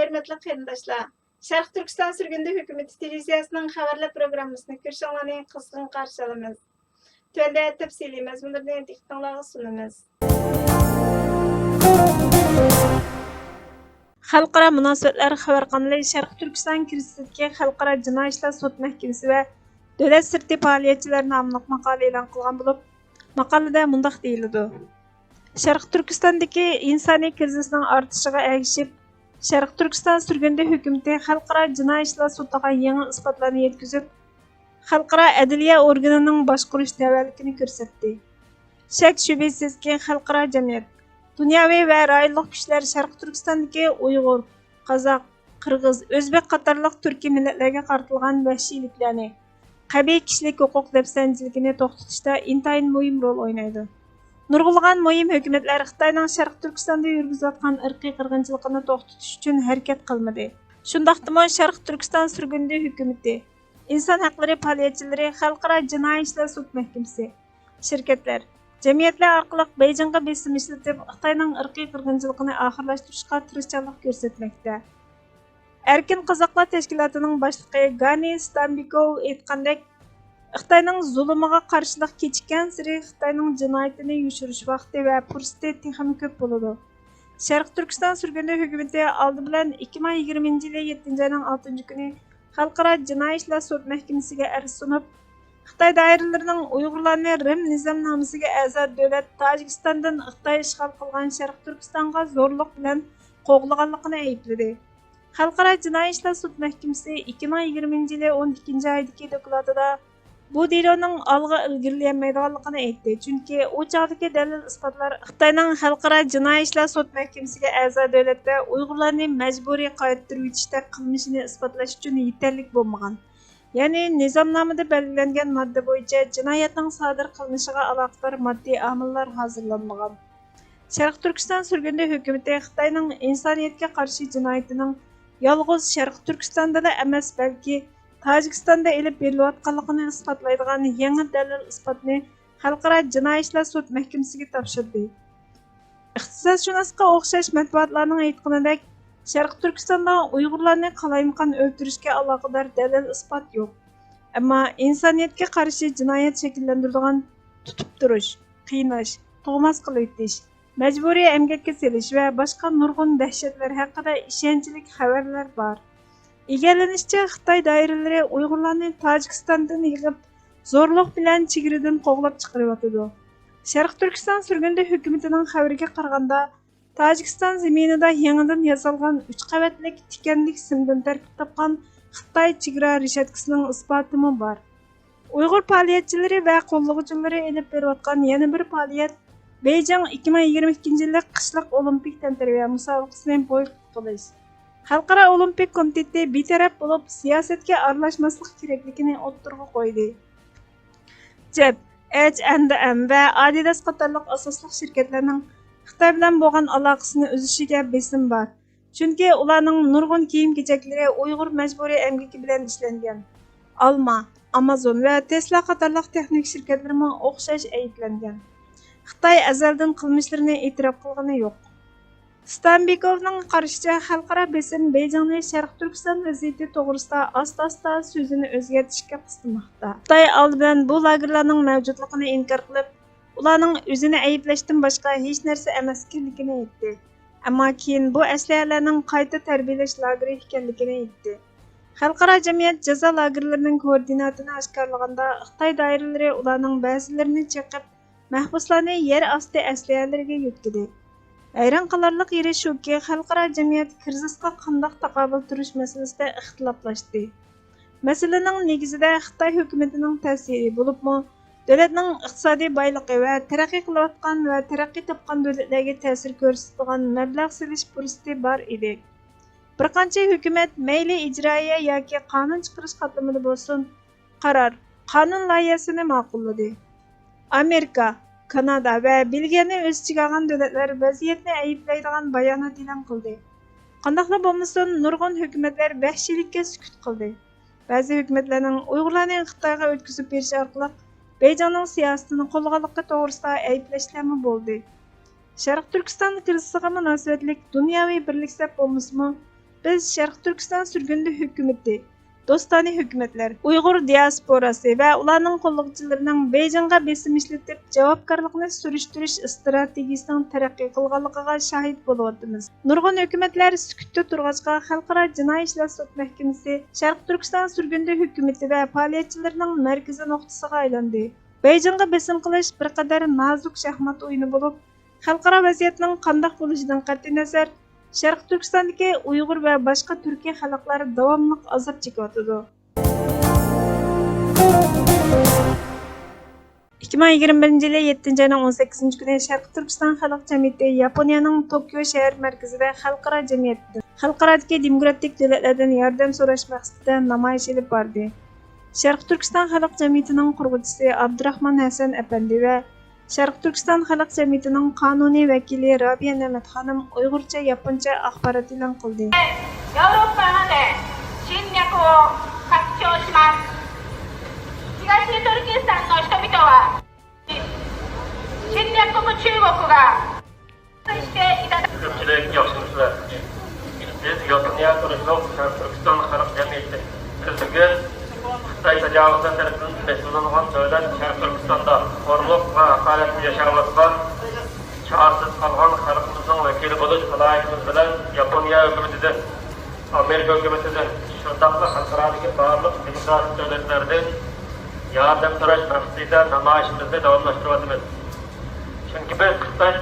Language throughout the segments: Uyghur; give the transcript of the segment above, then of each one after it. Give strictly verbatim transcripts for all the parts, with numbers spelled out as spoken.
ھۆرمەتلىك قېرىنداشلار، شەرقىي تۈركىستان سۈرگۈندە ھۆكۈمىتى تېلېۋىزىيەسىنىڭ خەۋەرلەر پروگراممىسىنى كۆرۈشۈڭلارنى قىزغىن قارشى ئالىمىز. تۆۋەندە تەپسىلىي مەزمۇنلىرىنى دىققىتىڭلارغا سۇنىمىز. خەلقئارا مۇناسىۋەتلەر خەۋەر قانىلى شەرقىي تۈركىستان كىرىزىسىدىكى خەلقئارا جىنايى ئىشلار سوت مەھكىمىسى ۋە دۆلەت سىرتى پائالىيەتچىلەر ناملىق ماقالە ئېلان قىلغان بولۇپ، ماقالىدە مۇنداق دېيىلىدۇ: شەرقىي تۈركىستاندىكى ئىنسانىي كىرىزىسنىڭ ئارتىشىغا ئەگىشىپ، شەرقىي تۈركىستان سۈرگۈندە ھۆكۈمىتى خەلقئارا جىنايى ئىشلار سوتىغا يېڭى ئىسپاتلارنى يەتكۈزۈپ، خەلقئارا ئەدلىيە ئورگىنىنىڭ باشقۇرۇش تەۋەلىكىنى كۆرسەتتى. شەك شۈبھىسىزكى، خەلقئارا جەمئىيەت، دۇنياۋى ۋە رايونلۇق كۈچلەر شەرقىي تۈركىستاندىكى ئۇيغۇر، قازاق، قىرغىز، ئۆزبېك قاتارلىق تۈركىي مىللەتلەرگە قارىتىلغان ۋەھشىيلىكلەرنى، قەبىھ كىشىلىك ھوقۇق دەپسەندىچىلىكىنى توختىتىشتا ئىنتايىن مۇھىم رول ئوينايدۇ. نۇرغۇنلىغان مۇھىم ھۆكۈمەتلەر خىتاينىڭ شەرقىي تۈركىستاندا يۈرگۈزۈۋاتقان ئىرقىي قىرغىنچىلىقىنى توختىتىش ئۈچۈن ھەرىكەت قىلمىدى. شۇنداقتىمۇ شەرقىي تۈركىستان سۈرگۈندە ھۆكۈمىتى، ئىنسان ھەقلىرى پائالىيەتچىلىرى، خەلقئارا جىنايى ئىشلار سۇد مەھكىمىسى، شىركەتلەر، جەمئىيەتلەر ئارقىلىق بېيجىڭغا بېسىم ئىشلىتىپ، خىتاينىڭ ئىرقىي قىرغىنچىلىقىنى ئاخىرلاشتۇرۇشقا تىرىشچانلىق كۆرسەتمەكتە. ئەركىن قازاقلار تەشكىلاتىنىڭ باشلىقى گانى ستامبىكوۋ ئېيتقاندەك، خىتاينىڭ زۇلۇمىغا قارشىلىق كېچىككەنسېرى خىتاينىڭ جىنايىتىنى يوشۇرۇش ۋاقتى ۋە پۇرسىتى تېخىمۇ كۆپ بولىدۇ. شەرقىي تۈركىستان سۈرگۈندە ھۆكۈمىتى ئالدى بىلەن ئىككى مىڭ يىگىرمىنچى يىلى يەتتىنچى ئاينىڭ ئالتىنچى كۈنى خەلقئارا جىنايى ئىشلار سوت مەھكىمىسىگە ئەرز سۇنۇپ، خىتاي دائىرىلىرىنىڭ ئۇيغۇرلارنى رىم نىزامنامىسىگە ئەزا دۆلەت تاجىكىستاندىن خىتاي ئىشغال قىلغان شەرقىي تۈركىستانغا زورلۇق بىلەن قوغلىغانلىقىنى ئەيىبلىدى. خەلقئارا جىنايى ئىشلار سوت مەھكىمىسى ئىككى مىڭ يىگىرمىنچى يىلى ئون ئىككىنچى ئايدىكى دوكلاتىدا بۇ دېلونىڭ ئالغا ئىلگىرىلىيەلمەيدىغانلىقىنى ئېيتتى، چۈنكى ئۇ چاغدىكى دەلىل-ئىسپاتلار خىتاينىڭ خەلقئارا جىنايى ئىشلار سوت مەھكىمىسىگە ئەزا دۆلەتتە ئۇيغۇرلارنى مەجبۇرىي قايتۇرۇۋېتىشتەك قىلمىشىنى ئىسپاتلاش ئۈچۈن يېتەرلىك بولمىغان. يەنى نىزامنامىدا بەلگىلەنگەن ماددا بويىچە جىنايەتنىڭ سادىر قىلىنىشىغا ئالاقىدار ماددىي ئامىللار ھازىرلانمىغان. شەرقىي تۈركىستان سۈرگۈندە ھۆكۈمىتى خىتاينىڭ ئىنسانىيەتكە قارشى جىنايىتىنىڭ يالغۇز شەرقىي تۈركىستاندىلا ئەمەس، بەلكى تاجىكىستاندا ئېلىپ بېرىلىۋاتقانلىقىنى ئىسپاتلايدىغان يېڭى دەلىل-ئىسپاتنى خەلقئارا جىنايى ئىشلار سوت مەھكىمىسىگە تاپشۇردى. ئىقتىسادشۇناسقا ئوخشاش مەتبۇئاتلارنىڭ ئېيتقىنىدەك، شەرقىي تۈركىستاندا ئۇيغۇرلارنى قالايمىقان ئۆلتۈرۈشكە ئالاقىدار دەلىل-ئىسپات يوق. ئەمما ئىنسانىيەتكە قارشى جىنايەت شەكىللەندۈرىدىغان تۇتۇپ تۇرۇش، قىيناش، تۇغماس قىلىۋېتىش، مەجبۇرىي ئەمگەككە سېلىش ۋە باشقا نۇرغۇن دەھشەتلەر ھەققىدە ئىشەنچلىك خەۋەرلەر بار. ئىگىلىنىشىچە، خىتاي دائىرىلىرى ئۇيغۇرلارنى تاجىكىستاندىن يىغىپ، زورلۇق بىلەن چېگرىدىن قوغلاپ چىقىرىۋاتىدۇ. شەرقىي تۈركىستان سۈرگۈندە ھۆكۈمىتىنىڭ خەۋىرىگە قارىغاندا، تاجىكىستان زېمىنىدا يېڭىدىن ياسالغان ئۈچ قەۋەتلىك تىكەنلىك سىمدىن تەركىب تاپقان خىتاي چېگرا رېشاتكىسىنىڭ ئىسپاتىمۇ بار. ئۇيغۇر پائالىيەتچىلىرى ۋە قوللىغۇچىلىرى ئېلىپ بېرىۋاتقان يەنە بىر پائالىيەت بېيجىڭ ئىككى مىڭ يىگىرمە ئىككىنچى يىللىق قىشلىق ئولىمپىك تەنتەربىيە مۇسابىقىسىنى بويكوت قىلىش. خەلقئارا ئولىمپىك كومىتېتى بىتەرەپ بولۇپ، سىياسەتكە ئارىلاشماسلىق كېرەكلىكىنى ئوتتۇرىغا قويدى. جەپ، ئېچ ئەند ئېم ۋە ئادىداس قاتارلىق ئاساسلىق شىركەتلەرنىڭ خىتاي بىلەن بولغان ئالاقىسىنى ئۈزۈشىگە بېسىم بار. چۈنكى ئۇلارنىڭ نۇرغۇن كىيىم-كېچەكلىرى ئۇيغۇر مەجبۇرىي ئەمگىكى بىلەن ئىشلەنگەن. ئالما، ئامازون ۋە تېسلا قاتارلىق تېخنىكا شىركەتلىرىمۇ ئوخشاش ئەيىبلەنگەن. خىتاي ئەزەلدىن قىلمىشلىرىنى ئېتىراپ قىلغىنى يوق. ستامبىكوۋنىڭ قارىشىچە، خەلقئارا بېسىم بېيجىڭنى شەرقىي تۈركىستان ۋەزىيىتى توغرىسىدا ئاستا-ئاستا سۆزىنى ئۆزگەرتىشكە قىستىماقتا. خىتاي ئالدى بىلەن بۇ لاگېرلارنىڭ مەۋجۇتلۇقىنى ئىنكار قىلىپ، ئۇلارنىڭ ئۆزىنى ئەيىبلەشتىن باشقا ھېچ نەرسە ئەمەس ئىكەنلىكىنى ئېيتتى. ئەمما كېيىن بۇ ئەسلىھەلەرنىڭ قايتا تەربىيەلەش لاگېرى ئىكەنلىكىنى ئېيتتى. خەلقئارا جەمئىيەت جازا لاگېرلىرىنىڭ كوئوردىناتىنى ئاشكارىلىغاندا، خىتاي دائىرىلىرى ئۇلارنىڭ بەزىلىرىنى چېقىپ، مەھبۇسلارنى يەر ئاستى ئەسلىھەلىرىگە يۆتكىدى. ھەيران قالارلىق يېرى شۇكى، خەلقئارا جەمئىيەت كىرىزىسقا قانداق تاقابىل تۇرۇش مەسىلىسىدە ئىختىلاپلاشتى. مەسىلىنىڭ نېگىزىدە خىتاي ھۆكۈمىتىنىڭ تەسىرى، بولۇپمۇ دۆلەتنىڭ ئىقتىسادىي بايلىقى ۋە تەرەققىي قىلىۋاتقان ۋە تەرەققىي تاپقان دۆلەتلەرگە تەسىر كۆرسىتىدىغان مەبلەغ سېلىش پۇرسىتى بار ئىدى. بىر قانچە ھۆكۈمەت مەيلى ئىجرائىيە ياكى قانۇن چىقىرىش قاتلىمىدا بولسۇن، قارار، قانۇن لايىھەسىنى ماقۇللىدى. ئامېرىكا، كانادا ۋە بېلگىيەنى ئۆز ئىچىگە ئالغان دۆلەتلەر ۋەزىيەتنى ئەيىبلەيدىغان بايانات ئېلان قىلدى. قانداقلا بولمىسۇن، نۇرغۇن ھۆكۈمەتلەر ۋەھشىيلىككە سۈكۈت قىلدى. بەزى ھۆكۈمەتلەرنىڭ ئۇيغۇرلارنى خىتايغا ئۆتكۈزۈپ بېرىش ئارقىلىق بېيجىڭنىڭ سىياسىتىنى قوللىغانلىقى توغرىسىدا ئەيىبلەشلەرمۇ بولدى. شەرقىي تۈركىستان كىرىزىسىغا مۇناسىۋەتلىك دۇنياۋى بىرلىك سەپ بولمىسىمۇ، بىز شەرقىي تۈركىستان سۈرگۈندە ھۆكۈمىتى، دوستانە ھۆكۈمەتلەر، ئۇيغۇر دىياسپوراسى ۋە ئۇلارنىڭ قوللىغۇچىلىرىنىڭ بېيجىڭغا بېسىم ئىشلىتىپ، جاۋابكارلىقنى سۈرۈشتۈرۈش ئىستراتېگىيىسىنىڭ تەرەققىي قىلغانلىقىغا شاھىت بولۇۋاتىمىز. نۇرغۇن ھۆكۈمەتلەر سۈكۈتتە تۇرغاچقا، خەلقئارا جىنايى ئىشلار سوت مەھكىمىسى شەرقىي تۈركىستان سۈرگۈندە ھۆكۈمىتى ۋە پائالىيەتچىلىرىنىڭ مەركىزىي نۇقتىسىغا ئايلاندى. بېيجىڭغا بېسىم قىلىش بىر قەدەر نازۇك شاھمات ئويۇنى بولۇپ، خەلقئارا ۋەزىيەتنىڭ قانداق بولۇشىدىن قەتئىينەزەر، شەرقىي تۈركىستاندىكى ئۇيغۇر ۋە باشقا تۈركىي خەلقلەر داۋاملىق ئازاب چېكىۋاتىدۇ. ئىككى مىڭ يىگىرمە بىرىنچى يىلى يەتتىنچى ئاينىڭ ئون سەككىزىنچى كۈنى شەرقىي تۈركىستان خەلق جەمئىيىتى ياپونىيەنىڭ توكيو شەھەر مەركىزىدە خەلقئارا جەمئىيەتتىن، خەلقئارادىكى دېموكراتىك دۆلەتلەردىن ياردەم سوراش مەقسىتىدە نامايىش ئېلىپ باردى. شەرقىي تۈركىستان خەلق جەمئىيىتىنىڭ قۇرغۇچىسى ئابدۇراخمان ھەسەن ئەپەندى ۋە شەرقىي تۈركىستان خەلق جەمئىيىتىنىڭ قانۇنىي ۋەكىلى رابىيە نەمەت خانىم ئۇيغۇرچە، ياپونچە ئاخبارات ئېلان قىلدى. ヨーロッパまで侵略を拡張します。東トルキスタンの人々は侵略国中国が كۆپچىلىك ياخشىمۇسىلەر؟ بىز ياپونىيە تۇرۇشلۇق شەرقىي تۈركىستان خەلق جەمئىيىتى. بىز بۈگۈن خىتاي تاجاۋۇزچىلار تەرىپىدىن بېسىلىنغان دۆلەت شەرقىي تۈركىستاندا خورلۇق ۋە ھاقارەتتە ياشاۋاتقان، چارىسىز قالغان خەلقىمىزنىڭ ۋەكىلى بولۇش سالاھىيىتىمىز بىلەن ياپونىيە ھۆكۈمىتىدىن، ئامېرىكا ھۆكۈمىتىدىن، شۇنداقلا خەلقئارادىكى بارلىق دېموكراتىك دۆلەتلەردىن ياردەم سوراش مەقسىتىدە نامايىشىمىزنى داۋاملاشتۇرۇۋاتىمىز. چۈنكى بىز خىتاي،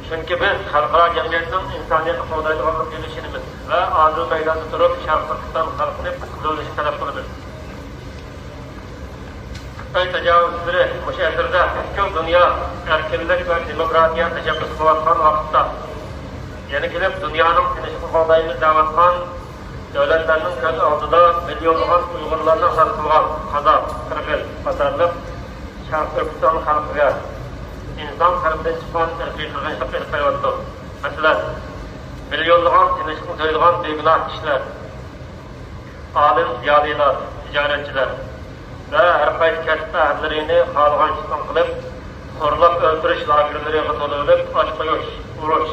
چۈنكى بىز خەلقئارا جەمئىيەتنىڭ ئىنسانىيەتنى قوغدايدىغانلىقىغا ئىشىنىمىز ۋە ئادىل مەيداندا تۇرۇپ، شەرقىي تۈركىستان خەلقىنى قۇتقۇزۇۋېلىشنى تەلەپ قىلىمىز. خىتاي تاجاۋۇزچىلىرى مۇشۇ ئەسىردە پۈتكۈل دۇنيا ئەركىنلىك ۋە دېموكراتىيە تەشەببۇس قىلىۋاتقان ۋاقىتتا، يەنە كېلىپ دۇنيانىڭ تىنچلىقىنى قوغدايمىز دەۋاتقان دۆلەتلەرنىڭ كۆز ئالدىدا مىليونلىغان ئۇيغۇرلارنى ئازاد قىلغان قازاق، قىرغىز قاتارلىق شەرقىي تۈركىستان خەلقىگە ئىنسان قەلبىدىن چىققان ئىرقىي قىرغىنچىلىق ئېلىپ بېرىۋاتىدۇ. مەسىلەن، مىليونلىغان تىنچلىقنى سۆيىدىغان بىگۇناھ كىشىلەر، ئالىم، زىيالىيلار، تىجارەتچىلەر ۋە ھەر قايسى كەسىپ ئەھلىلىرىنى خالىغانچىلىقنى قىلىپ، خورلاپ ئۆلتۈرۈش لاگېرلىرىغا سولىۋېلىپ، ئاچ قويۇش، ئۇرۇش،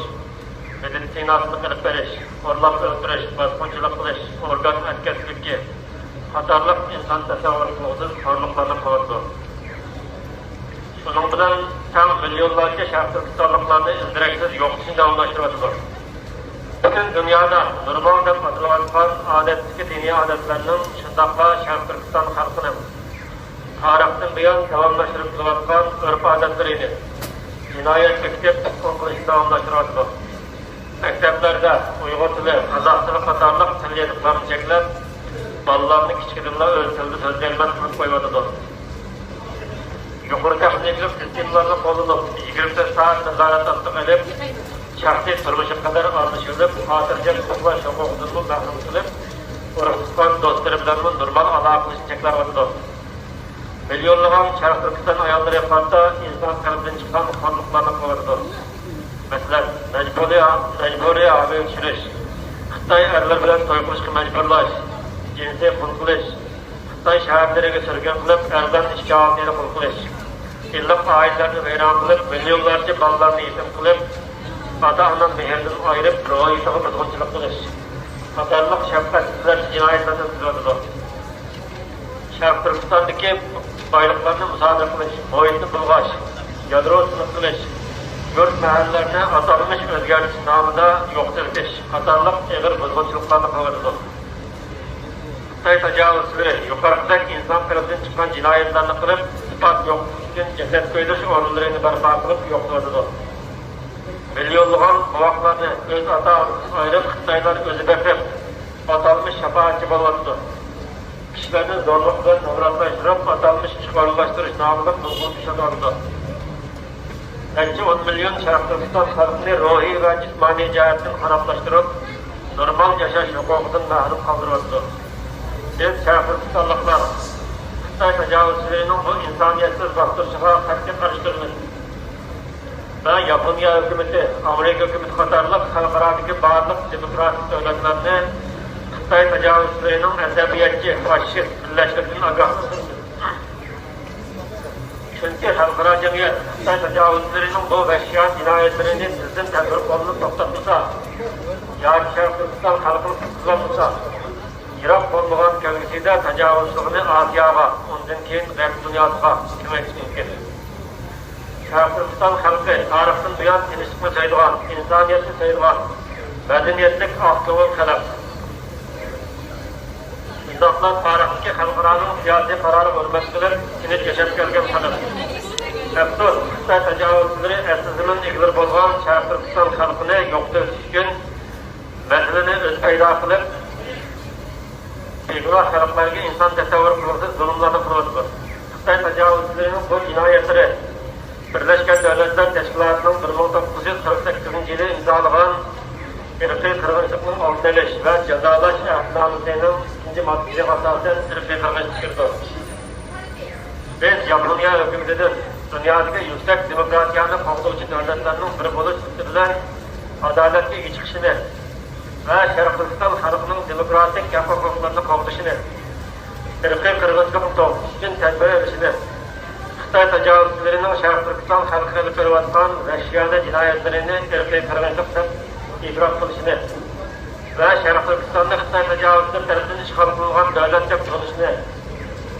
بەدىنى سىناسىزلىق ئېلىپ بېرىش، خورلاپ ئۆلتۈرۈش، باسقۇنچىلىق قىلىش، ئورگان ئەتكەسلىكى قاتارلىق ئىنسان تەسەۋۋۇر قىلغۇسىز خورلۇقلارنى قىلىۋاتىدۇ. شۇنىڭ بىلەن تەڭ مىليونلارچە شەرقىي تۈركىستانلىقلارنى ئىز-دېرەكسىز يوقىتىشنى داۋاملاشتۇرۇۋاتىدۇ. پۈتۈن دۇنيادا نورمال دەپ ئاتىلىۋاتقان ئادەتتىكى دىنىي ئادەتلەرنىڭ، شۇنداقلا شەرقىي تۈركىستان خەلقىنىڭ تارىختىن بۇيان داۋاملاشتۇرۇپ كېلىۋاتقان ئۆرپ-ئادەتلىرىنى جىنايەت بېكىتىپ تۇتقۇن قىلىشنى داۋاملاشتۇرۇۋاتىدۇ. مەكتەپلەردە ئۇيغۇر تىلى، قازاق تىلى قاتارلىق تىل يېزىقلارنى چەكلەپ، بالىلارنى كىچىكىدىنلا ئۆز تىلىدا سۆزلىيەلمەس قىلىپ قويۇۋاتىدۇ. يۇقىرى تېخنىكىلىق سىستېمىلارنى قوللىنىپ، يىگىرمە تۆت سائەت نازارەت ئاستىغا ئېلىپ، شەخسىي تۇرمۇشىغا قەدەر ئارىلىشىۋېلىپ، خاتىرجەم ئۇخلاش ھوقۇقىدىنمۇ مەھرۇم قىلىپ، ئۇرۇق-تۇغقان، دوستلىرى بىلەنمۇ نورمال ئالاقىلىشىشنى چەكلەۋاتىدۇ. مىليونلىغان شەرقىي تۈركىستان ئاياللىرى قارىتا ئىنسان قەلبىدىن چىققان خورلۇقلارنى قىلىۋاتىدۇ. مەسىلەن، مەجبۇرىي، مەجبۇرىي ھامىلىگە چۈشۈرۈش، خىتاي ئەرلىرى بىلەن توي قىلىشقا مەجبۇرلاش، جىنسىي قۇل قىلىش، خىتاي شەھەرلىرىگە سۈرگۈن قىلىپ، ئەرزان ئىشچى ئالىمىنى قۇل قىلىش، ئىللىق ئائىلىلەرنى ۋەيران قىلىپ، مىليونلارچە بالىلارنى يېتىم قىلىپ، ئاتا-ئانا مېھرىدىن ئايرىپ، روھىيىتىغا بۇزغۇنچىلىق قىلىش قاتارلىق شەپقەتسىزلەرچە جىنايەتلەرنى ئۆتكۈزۈۋاتىدۇ. شەرقىي تۈركىستاندىكى بايلىقلارنى مۇسادىرە قىلىش، مۇھىتنى بۇلغاش، يادرو سىنىق قىلىش، يۇرت، مەھەللىلەرنى ئاتالمىش ئۆزگەرتىش نامىدا يوقىتىۋېتىش قاتارلىق ئېغىر بۇزغۇنچىلىقلارنى قىلىۋاتىدۇ. خىتاي تاجاۋۇزچىلىرى يۇقىرىقىدەك ئىنسان قېلىپىدىن چىققان جىنايەتلەرنى قىلىپ، ئىسپات يوقىتىش ئۈچۈن جەسەت كۆيدۈرۈش ئورۇنلىرىنى بەرپا قىلىپ يوقىتىۋاتىدۇ. مىليونلىغان بوۋاقلارنى ئۆز ئاتا-ئانىسىدىن ئايرىپ، خىتايلار ئۆزى بېقىپ، ئاتالمىش شاپائەتچى بولۇۋاتىدۇ. كىشىلەرنى زورلۇق بىلەن نامراتلاشتۇرۇپ، ئاتالمىش ئىشقا ئورۇنلاشتۇرۇش نامىدا بۇزغۇنچە ئىشلىتىۋاتىدۇ. نەچچە ئون مىليون شەرقىي تۈركىستان خەلقىنى روھىي ۋە جىسمانىي جەھەتتىن خارابلاشتۇرۇپ، نورمال ياشاش ھوقۇقىدىن مەھرۇم قالدۇرۇۋاتىدۇ. بىز شەرقىي تۈركىستانلىقلار خىتاي تاجاۋۇزچىلىرىنىڭ بۇ ئىنسانىيەتسىز باستۇرۇشىغا قەتئىي قارشى تۇرىمىز ۋە ياپونىيە ھۆكۈمىتى، ئامېرىكا ھۆكۈمىتى قاتارلىق خەلقئارادىكى بارلىق دېموكراتىك دۆلەتلەرنى خىتاي تاجاۋۇزچىلىرىنىڭ ئەسەبىيەتچى، فاشىست، مىللەتچىلىكىدىن ئاگاھلاندۇرىمىز. چۈنكى خەلقئارا جەمئىيەت خىتاي تاجاۋۇزچىلىرىنىڭ بۇ ۋەھشىيانە جىنايەتلىرىنى تېزدىن تەدبىر قوللىنىپ توختاتمىسا، ياكى شەرقىي تۈركىستان خەلقىنى قۇتقۇزالمىسا، يىراق بولمىغان كەلگۈسىدە تاجاۋۇزچىلىقىنى ئاسىياغا، ئۇندىن كېيىن غەرب دۇنياسىغا كېڭەيتىش مۇمكىن. شەرقىي تۈركىستان خەلقى تارىختىن بۇيان تىنچلىقنى سۆيىدىغان، ئىنسانىيەتنى سۆيىدىغان، مەدەنىيەتلىك، ئاق كۆڭۈل خەلق. شۇنداقلا تارىختىكى خەلقئارانىڭ سىياسىي قارارىغا ھۆرمەت قىلىپ، تىنچ ياشاپ كەلگەن خەلق. ئەپسۇس، خىتاي تاجاۋۇزچىلىرى ئەسلى زېمىن ئىگىلىرى بولغان شەرقىي تۈركىستان خەلقىنى يوقىتىۋېتىش ئۈچۈن مەسىلىنى ئۆزى پەيدا قىلىپ، بىگۇناھ خەلقلەرگە ئىنسان تەسەۋۋۇر قىلغۇسىز زۇلۇملارنى قىلىۋاتىدۇ. خىتاي تاجاۋۇزچىلىرىنىڭ بۇ جىنايەتلىرى بىرلەشكەن دۆلەتلەر تەشكىلاتىنىڭ بىر مىڭ توققۇز يۈز قىرىق سەككىزىنچى يىلى ئىمزالىغان ئىرقىي قىرغىنچىلىقنىڭ ئالدىنى ئېلىش ۋە جازالاش ئەھدىنامىسىنىڭ ئىككىنچى ماددىسىغا ئاساسەن ئىرقىي قىرغىنچىلىق كىرىدۇ. بىز ياپونىيە ھۆكۈمىتىدىن دۇنيادىكى يۈكسەك دېموكراتىيەنى قوغدىغۇچى دۆلەتلەرنىڭ بىرى بولۇش سۈپىتى بىلەن ئادالەتكە ئىگە چىقىشىنى ۋە شەرقىي تۈركىستان خەلقىنىڭ دېموكراتىك ھەق-ھوقۇقلىرىنى قوغدىشىنى، ئىرقىي قىرغىنچىلىقنى توختىتىش ئۈچۈن تەدبىر ئېلىشىنى، خىتاي تاجاۋۇزچىلىرىنىڭ شەرقىي تۈركىستان خەلقىگە ئېلىپ بېرىۋاتقان ۋەھشىيانە جىنايەتلىرىنى ئىرقىي قىرغىنچىلىق دەپ ئېتىراپ قىلىشىنى ۋە شەرقىي تۈركىستاننى خىتاي تاجاۋۇزچىلىرى تەرىپىدىن ئىشغال قىلىنغان دۆلەت دەپ تونۇشنى،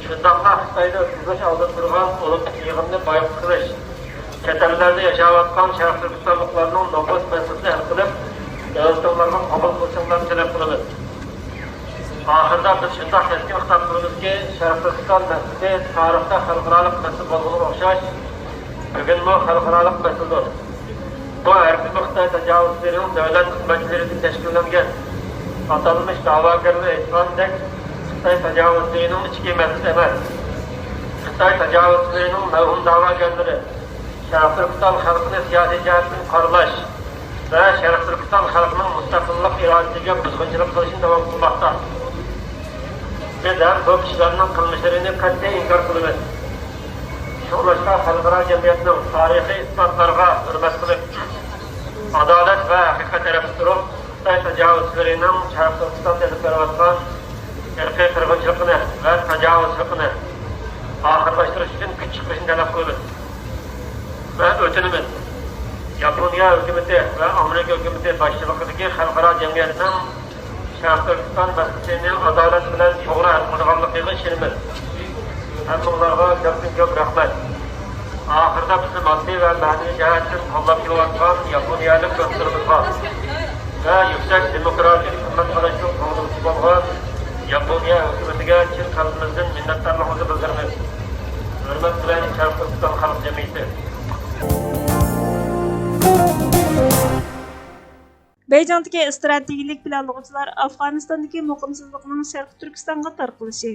شۇنداقلا خىتايدا ئۆتكۈزۈلۈش ئالدىدا تۇرغان ئولىمپىك يىغىننى بايقۇت قىلىش، چەت ئەللەردە ياشاۋاتقان شەرقىي تۈركىستانلىقلارنىڭ نوپۇس مەسىلىسىنى ھەل قىلىپ، دۆلىتىڭلارغا قوبۇل قىلىشىڭلارنى تەلەپ قىلىمىز. ئاخىرىدا بىز شۇنداق كەسكىن خىتاب قىلىمىزكى، شەرقىي تۈركىستان مەسىلىسى تارىختا خەلقئارالىق مەسىلە بولغىنىغا ئوخشاش، بۈگۈنمۇ خەلقئارالىق مەسىلىدۇر. بۇ ھەرگىزمۇ خىتاي تاجاۋۇزچىلىرىنىڭ دۆلەت خىزمەتچىلىرىدىن تەشكىللەنگەن، ئاتالمىش دەۋاگەرلەر ئېيتقاندەك، خىتاي تاجاۋۇزچىلىرىنىڭ ئىچكى مەسىلىسى ئەمەس. خىتاي تاجاۋۇزچىلىرىنىڭ مەۋھۇم دەۋاگەرلىرى، شەرقىي تۈركىستان خەلقىنى سىياسىي جەھەتتىن قارىلاش ۋە شەرقىي تۈركىستان خەلقىنىڭ مۇستەقىللىق ئىرادىسىگە بۇزغۇنچىلىق قىلىشىنى داۋام قىلماقتا. بىز ھەم بۇ كىشىلەرنىڭ قىلمىشلىرىنى قەتئىي ئىنكار قىلىمىز. شۇڭلاشقا خەلقئارا جەمئىيەتنىڭ تارىخىي ئىسپاتلارغا ھۆرمەت قىلىپ، ئادالەت ۋە ھەقىقەت تەرەپتە تۇرۇپ، خىتاي تاجاۋۇزچىلىرىنىڭ شەرقىي تۈركىستاندا ئېلىپ بېرىۋاتقان ئىرقىي قىرغىنچىلىقىنى ۋە تاجاۋۇزچىلىقىنى ئاخىرلاشتۇرۇش ئۈچۈن كۈچ چىقىرىشنى تەلەپ قىلىمىز ۋە ئۆتۈنىمىز. ياپونىيە ھۆكۈمىتى ۋە ئامېرىكا ھۆكۈمىتى باشچىلىقىدىكى خەلقئارا جەمئىيەتنىڭ شەرقىي تۈركىستان مەسىلىسىنى ئادالەت بىلەن توغرا ھەل قىلىدىغانلىقىغا ئىشىنىمىز. ھەممىڭلارغا كۆپتىن كۆپ رەھمەت. ئاخىرىدا بىزنى ماددىي ۋە مەنىۋى جەھەتتىن قوللاپ كېلىۋاتقان ياپونىيەلىك دوستلىرىمىزغا ۋە يۈكسەك دېموكراتىك خىزمەت قىلىشنىڭ قوغدىغۇچىسى بولغان ياپونىيە ھۆكۈمىتىگە چىن قەلبىمىزدىن مىننەتدارلىقىمىزنى بىلدۈرىمىز. ھۆرمەت بىلەن، شەرقىي تۈركىستان خەلق جەمئىيىتى. بېيجىڭدىكى ئىستراتېگىيىلىك پىلانلىغۇچىلار ئافغانىستاندىكى مۇقىمسىزلىقنىڭ شەرقىي تۈركىستانغا تارقىلىشى،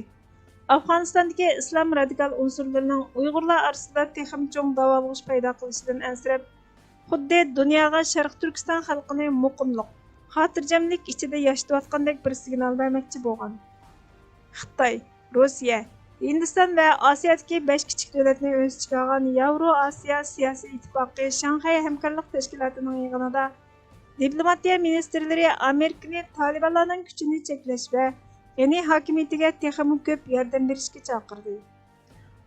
ئافغانىستاندىكى ئىسلام رادىكال ئۇنسۇرلىرىنىڭ ئۇيغۇرلار ئارىسىدا تېخىمۇ چوڭ داۋالغۇش پەيدا قىلىشىدىن ئەنسىرەپ، خۇددى دۇنياغا شەرقىي تۈركىستان خەلقىنى مۇقىملىق، خاتىرجەملىك ئىچىدە ياشىتىۋاتقاندەك بىر سىگنال بەرمەكچى بولغان. خىتاي، روسىيە، ھىندىستان ۋە ئاسىيادىكى بەش كىچىك دۆلەتنى ئۆز ئىچىگە ئالغان ياۋرو ئاسىيا سىياسىي ئىتتىپاقى شاڭخەي ھەمكارلىق تەشكىلاتىنىڭ يىغىنىدا دىپلوماتىيە مىنىستىرلىرى ئامېرىكىنى تالىبانلارنىڭ كۈچىنى چەكلەش ۋە غېنى ھاكىمىيىتىگە تېخىمۇ كۆپ ياردەم بېرىشكە چاقىردى.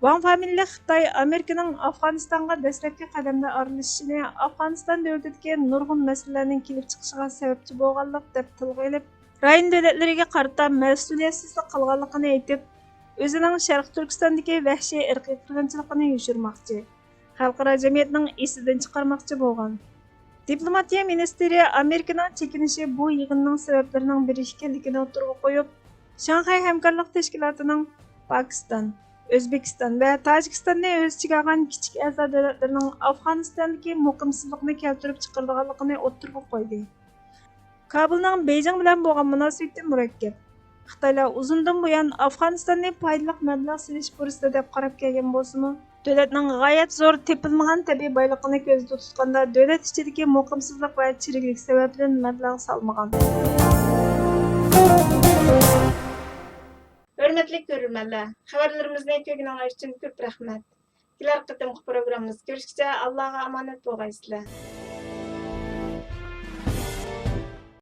ۋاڭ فامىلىلىك خىتاي ئامېرىكىنىڭ ئافغانىستانغا دەسلەپكى قەدەمدە ئارىلىشىشىنى ئافغانىستان دۆلىتىدىكى نۇرغۇن مەسىلىلەرنىڭ كېلىپ چىقىشىغا سەۋەبچى بولغانلىق دەپ تىلغا ئېلىپ، رايون دۆلەتلىرىگە قارىتا مەسئۇلىيەتسىزلىك قىلغانلىقىنى ئېيتىپ، ئۆزىنىڭ شەرقىي تۈركىستاندىكى ۋەھشىي ئىرقىي قىرغىنچىلىقىنى يوشۇرماقچى، خەلقئارا جەمئىيەتنىڭ ئېسىدىن چىقارماقچى بولغان. دىپلوماتىيە مىنىستىرى ئامېرىكىنىڭ چېكىنىشى بۇ يىغىننىڭ سەۋەبلىرىنىڭ بىرى ئىكەنلىكىنى ئوتتۇرىغا قويۇپ، شاڭخەي ھەمكارلىق تەشكىلاتىنىڭ پاكىستان، ئۆزبېكىستان ۋە تاجىكىستاننى ئۆز ئىچىگە ئالغان كىچىك ئەزا دۆلەتلىرىنىڭ ئافغانىستاندىكى مۇقىمسىزلىقنى كەلتۈرۈپ چىقىرىدىغانلىقىنى ئوتتۇرىغا قويدى. كابۇلنىڭ بېيجىڭ بىلەن بولغان مۇناسىۋىتى مۇرەككەپ. خىتايلار ئۇزۇندىن بۇيان ئافغانىستاننى پايدىلىق مەبلەغ سېلىش پۇرسىتى دەپ قاراپ كەلگەن بولسىمۇ، دۆلەتنىڭ غايەت زور تېپىلمىغان تەبىئىي بايلىقىنى كۆزدە تۇتقاندا، دۆلەت ئىچىدىكى مۇقىمسىزلىق ۋە چىرىكلىك سەۋەبىدىن مەبلەغ سالمىغان. ھۆرمەتلىك كۆرۈرمەنلەر، خەۋەرلىرىمىزنى كۆرگىنىڭلار ئۈچۈن كۆپ رەھمەت. كېلەر قېتىمقى پروگراممىمىزدا كۆرۈشكىچە ئاللاغا ئامانەت بولغايسىلەر.